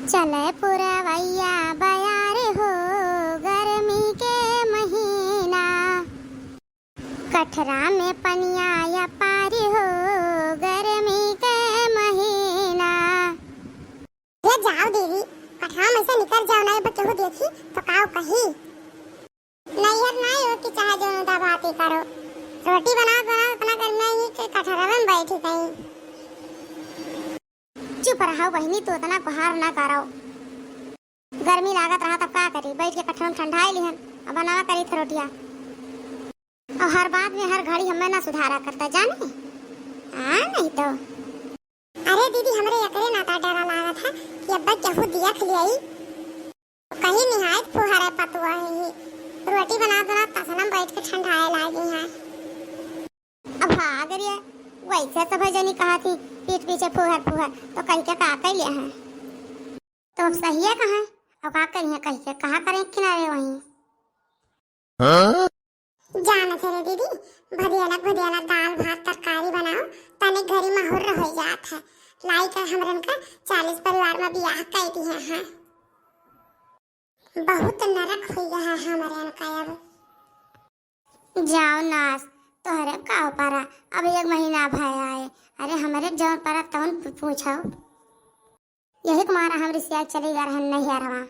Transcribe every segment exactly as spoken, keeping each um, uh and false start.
चले पुरवैया बयार हो गर्मी के महीना, कठरा में पनिया या पार हो गर्मी के महीना। अरे जाओ दीदी, कठरा में से निकर जाओ, नहीं तो केहू देखी तो काव कही। नैहर नाई हो कि चाहे जौन उदा बाती करो, रोटी बनाओ बनाओ इतना करना ही कि कठरवे में बैठी कहीं। चुप रहो बहिनी, तू इतना गुहार ना करो। गर्मी लागत रहा तब का करी, बैठ के कठरवा में ठंडाई लिहन, अब बनावा करी थे रोटिया। और हर बात में हर घड़ी हमें ना सुधारा करता जाने। हाँ नहीं तो। अरे दीदी, हमरे एकरे नाता डरा लागत है कि अब्बा केहू देख लियाई। कहीं निहायत फुहरे पतुआ ही। रोटी बना बना तसनम बैठ के ठंडाए लागी हैं। अब भाग रे, वैसे सब जनी कहा थी पीठ पीछे फुहर फुहर, तो कह के का कर लिया है? तो अब सही है कहाँ? अब का करिए कह के कहा करें किनारे वहीं। हाँ? जानत है रे दीदी, भदियालक भदियालक दाल भात तरकारी बनाओ, तने घरी माहौल रह जात है। लाई के हमरन का चालीस परिवार में बियाह कई दिए हैं। बहुत नरक हुई है हमरन का अब। जाओ नास, तोहरे का परा, अब एक महीना भय आए। अरे हमरे जौन परा तौन पू-, पूछो। यही के मारा हम रिसिया चली गए रहन नैहरवा।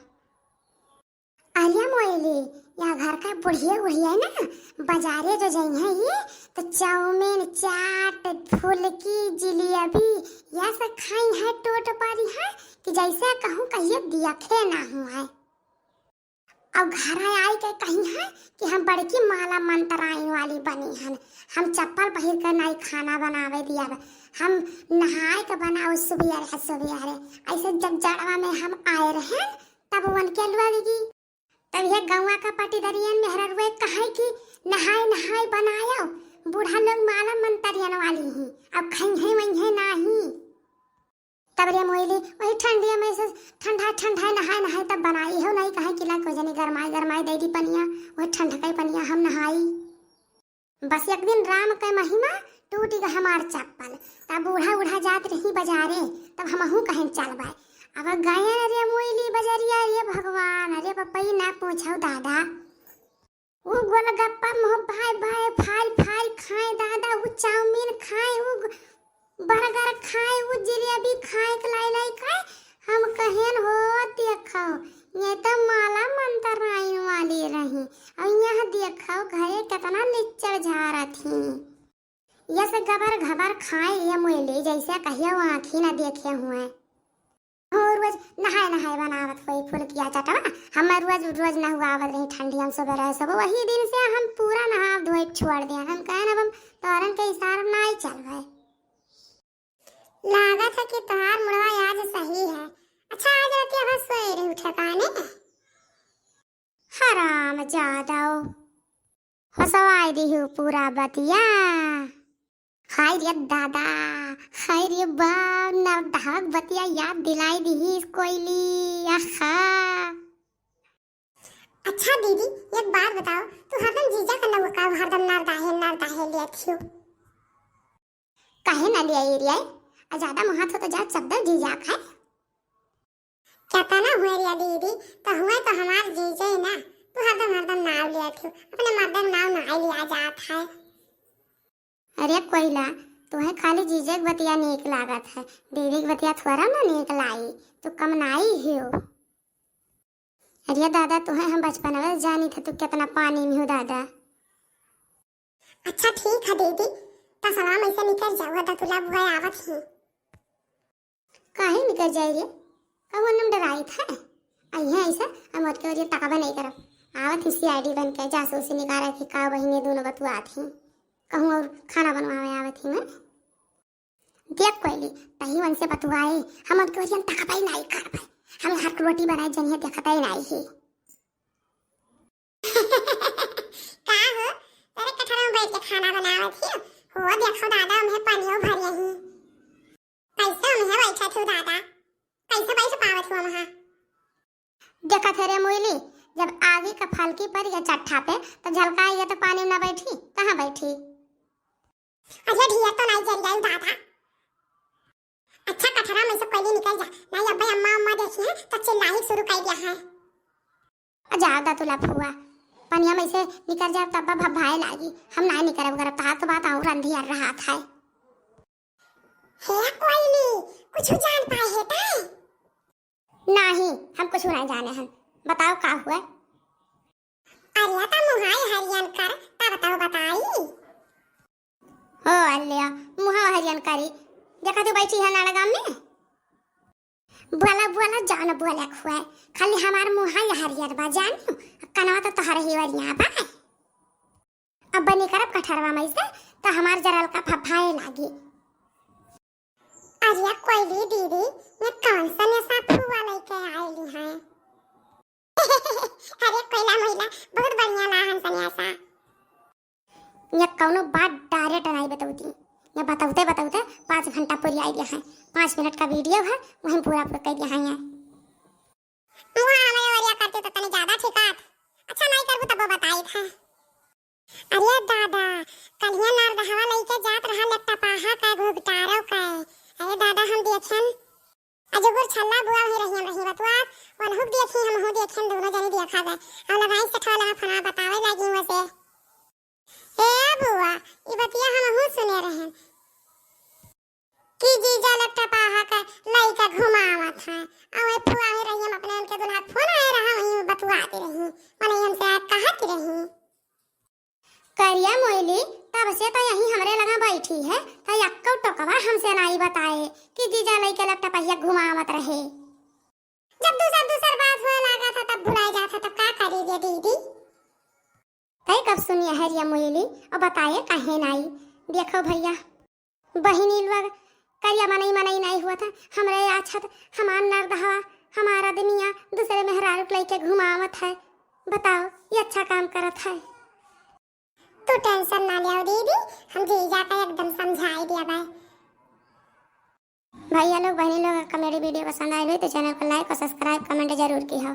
अरे मोइली, या घर का बुढ़िया बुढ़िया ना, बाजारे जो जइहैं ये, तो चाउमीन, चाट, फुलकी, जिलेबी, या सब खाइहैं टोट पारी है कि जैसे कहूँ कहिए दियखे ना हुआ है। अब घर आई के कहिहैं कि हम बड़की माला मंतराइन वाली बनी हन, हम चप्पल पहिर के नाई खाना बनावे दिया, हम नहाए के बनाओ सुबेरे सुबेरे। ऐसे जब जड़वा में हम आए रहे तब उनके लुआ लगी। तब यह गौवा का पटीदरियन मेहररुए कहे कि नहाए नहाए बनायो, बूढ़ा लोग माला मंतरियन वाली ही, अब खइहैं वइहैं नाही। तब रे मोइली वही ठंडिया में से ठंडा ठंडा नहाए नहाए तब बनाई हो, नहीं कहे कि ला कोई जनी गरमाई गरमाई दे दी पनिया, वही ठंड के पनिया हम नहाई। बस एक दिन राम के महिमा टूट गए हमार चप्पल। तब बूढ़ा बूढ़ा जात रही बाजारे, तब हमहू कहें चल बाय। अब गए रे मोइली बजरिया, रे भगवान, अरे पपई ना पूछो दादा। उ गोलगप्पा मुँह भाई भाई फाल फाल खाए दादा, उ चाउमीन खाए, उ ग-, बर्गर खाए, उ जिलेबी खाए के लाई लाई खाए। हम कहेन हो देखो, ये तो माला मंतराइन वाली रही, और यहाँ देखो घरे कितना लिच्चर झारत ही। यस गबर घबर खाए ये मोइली, जैसे कहियो आँखी न देखे हुए। हो रोज नहाए नहाए बनावत होई फुलकिया चटवा। हम रोज रोज नहुआवत रही ठंडी, हम सुबह रहे सब, वही दिन से हम पूरा नहाव धोए छोड़ दिया। हम कहन अब हम तोरन के इशारा में नाई चलबे। लागत है कि तोहार मुड़वा आज सही है। अच्छा, आज रात अब सोए रही ठिकाने। हराम जादव, फसवाई दिहू पूरा बतिया। हाय रे दादा, हाय रे बाप, नवदहक बतिया याद दिलाई दिहिस कोइली, आहा। अच्छा दीदी, एक बात बताओ, तू हरदम जीजा का नौका हरदम नरदाहे नरदाहे लिया थियो। काहे ना लिया ये रिया? आ ज्यादा महत हो तो जा चद्दर जीजा खाए। क्या तना हुए रिया दीदी, तो हुए तो हमार जीजे ही ना, तू हरदम हरदम नाव लिया थियो, अपने मर्दन नाव ना लिया जात है। अरे कोइला, तुहे खाली जीजे के बतिया नीक लागत है, दीदी के बतिया थोड़ा ना नीक लाई, तू कम नाई हियो। अरे दादा, तुहे हम बचपन में जानी थे, तू कितना पानी में हो दादा। अच्छा ठीक है दीदी, तसला में से निकल जाओ, दतुला बुआ आवत ही। काहे निकल जाए रे? कौन हम डराई थे? आई है ऐसा, हम अटके वरियन तकबे नहीं करब। आवत ही सीआईडी बन के, जासूसी निकाले थी का बहिने दोनों बतुआत ही। कहूँ और खाना बनवावे आवत ही मैं। देख कोइली, तही उनसे बतुआए, हम अटके वरियन तकबे नहीं करबे। हम यहाँ के रोटी बनाए जनिए देखते ही नहीं ही। का हो, तेरे कठरा में बैठ के खाना बनावत ही? हो देखो दादा, उन्हें पानियो भर यही। कैसे उन्हें बैठा थे दादा? कैसे बैठ पावत हो वहाँ? देखा थे रे मोइली, जब आगी का फलकी पर या चट्ठा पे, तो झलकाई ये तो पानी ना बैठी, कहाँ बैठी? अरे ढिया तो नहीं जल गई दादा। अच्छा कठरा में से कोइली निकल जा, नहीं अब्बे अम्मा अम्मा देखिए। तो चिल्लाही शुरू कर दिया है। आ जाओ दा तुला फुआ, पनिया में से निकर जाब तब भभाए लागी। हम ना निकरब करब, तहार तो बात और अंधियर रहत है। हे कोयली, कुछ जान पाए है तै? नाही, हम कुछ नहीं जाने हैं। बताओ का हुआ? अरे तो मुहाई हरियन कर, तब तो बताई। हो अल्लिया, मुहावा हरियन करी, देखा तू बैठी है नाड़गाम में। बोला बोला जान बोले खुए, खाली हमार मुहाई हरियर बा जानियो, कनवा तो तोहरे ही वरिया बा। अब बनी करब कठरवा में से, तो हमार जरल का फफाए लागी। अरे कोयली दीदी, ये कौन सा नशा फुआ लेके आइली हैं? अरे कोयला मोइला, बहुत बढ़िया ला हन सन्यासा। ये कौनो बात direct नहीं बतौती, ये बतौते बतौते पाँच घंटा पूरी आई गया है। पाँच मिनट का video है, वहीं पूरा पूरा कर दिया है ये। मुहा हमारे ओरिया करते तो तनी ज्यादा ठीक आत। अच्छा नहीं करबू तब वो बताई था। अरे दादा, कलिया नार दहवा लइके जात रहा लेट्टा पाहा का घुघटारो का। अरे दादा हम देखन, अजगुर छल्ला बुआ वहीं रहियन रही बतुआ, वनहुक देखी हमहू देखन, दोनों जनी देखा गए। अब लगाई से ठोला फना बतावे लागी वसे। ए बुआ, ई बतिया हमहू सुने रहन कि जीजा लेट्टा पाहा का लइका घुमावत है। अवे फुआ वहीं रही, हम अपने उनके दुल्हा फोन आए रहा, वहीं बतुआती रही, मने हमसे आज कहती रही। करिया मोइली, तब से तो यहीं हमरे लगा बैठी है, तो यक्को टोकवा हमसे नाई बताए कि जीजा लइके लेट्टा पहिया घुमावत रहे। जब दूसर दूसर बात होए लागा था, तब भुलाए जात है, तब का करी रे दीदी? तै कब सुनिया है रिया मोइली, और बताए काहे नाई? देखो भैया, बहिनी लोग करिया मनई मनई नाई हुआ था, हमरे आछत हमार नर्द हवा, हमार आदमिया दूसरे मेहरारू के लइके घुमावत है। बताओ, ये अच्छा काम करत है? तू tension ना लियो दीदी, हम जीजा का एकदम समझाई दिया बाय। भैया लोग, बहनी लोग, comedy video पसंद आइल होई तो channel को like और subscribe, comment जरूर की हो।